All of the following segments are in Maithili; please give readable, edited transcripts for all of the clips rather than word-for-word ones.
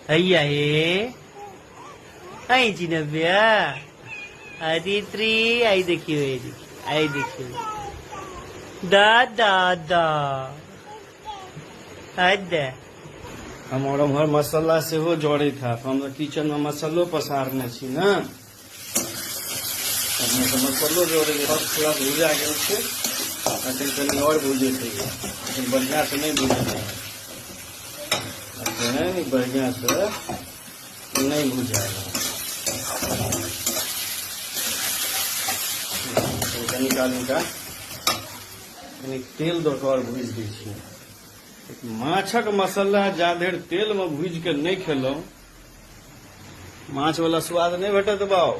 हैया हे अहीं छी नव्या अदित्री आई देखियो आई देखियो आई देखियो दा दा दा अदा। हमर उम्हर मसाला सेहो जड़ैत हैत। हम तऽ किचनमे मसालो पसारने छी ने, मसालो जड़ै। फर्स्ट क्लास भुजा गेल छै। अखन कनि आओर भुजैत होइए, अखन बढ़िआँसँ नहि भुजैत है, अखन बढ़िआँसँ नहि भुजायल। कनि काल हिनका कनि तेल दऽ कऽ आओर भुजि दै छियै। माछक मसाला जा धरि तेलमे भुजि कऽ नहि खेलहुँ, माछ वाला स्वाद नहि भेटत बाउ।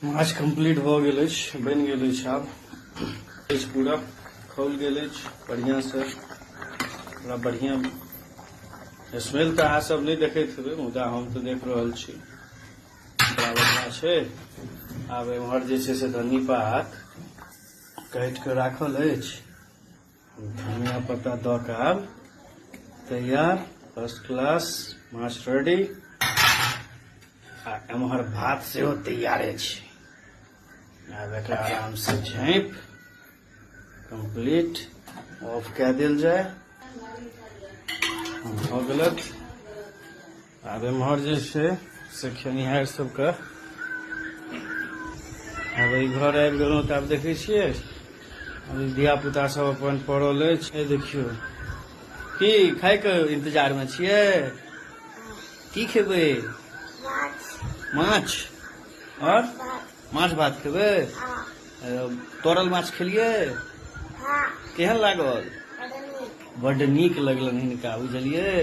माछ कम्प्लीट भऽ गेल अछि, बनि गेल अछि, आब अछि पूरा खौल गेल अछि बढ़िआँसँ, पूरा बढ़िआँ स्मेल। तऽ अहाँ सब नहि देखैत हेबै, मुदा हम तऽ देख रहल छी, बड़ा बढ़िआँ छै। आब एम्हर जे छै से धन्नी पात काटि कऽ राखल अछि, धनिया पत्ता दऽ कऽ आब तैयार, फर्स्ट क्लास माछ रेडी। आ एम्हर भात सेहो तैयारे छै। आब एकरा आरामसँ झाँपि कम्प्लीट ऑफ कए देल जाय। भऽ गेलक। आब एम्हर जे छै से खेनिहार सबके। आब एहि घर आबि गेलहुँ तऽ आब देखै छियै धिया पुता सब अपन पड़ल अछि। देखियौ, की खायके इंतजारमे छियै? की खेबै? माछ और माछ भात खेबै। तरल माछ खेलियै? केहन लागल? बड्ड नीक लगलनि हिनका, बुझलियै?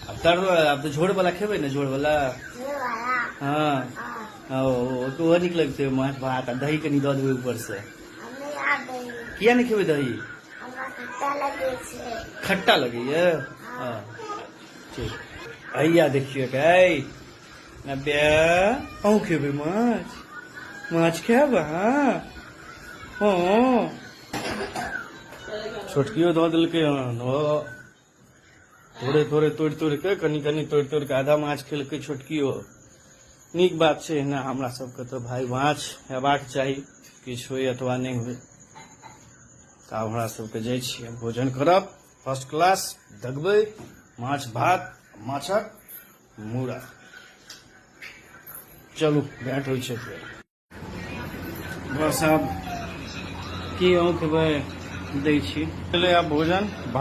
आब तरल, आब तऽ झोर वाला खेबै ने? झोर वाला, हँ, ओ तऽ ओहो नीक लगतै। माछ भात आ दही कनि दऽ देबै ऊपर से। किया नहि खेबै दही? खट्टा लगैया। हँ, ठीक। हैया देखियौ, नब्बे अहूँ खेबै माछ? माछ खायब अहाँ? हँ। छोटकियो दऽ देलकै हन। ओ थोड़े थोड़े तोड़ि तोड़ि कऽ, कनि कनि तोड़ि तोड़ि कऽ आधा माछ खेलकै छोटकियो। नीक बात छै। एहिना हमरा सबके तऽ भाय माछ हेबाक चाही, किछु होय अथवा नहि होय। तऽ आब हमरा सबके जाइ छियै भोजन करब, फर्स्ट क्लास दगबै माछ भात, माछक मूड़ा। चलू, भेंट होइ छै फेर। बस, आब की अहूँ खेबै? दै छी। आब भोजन।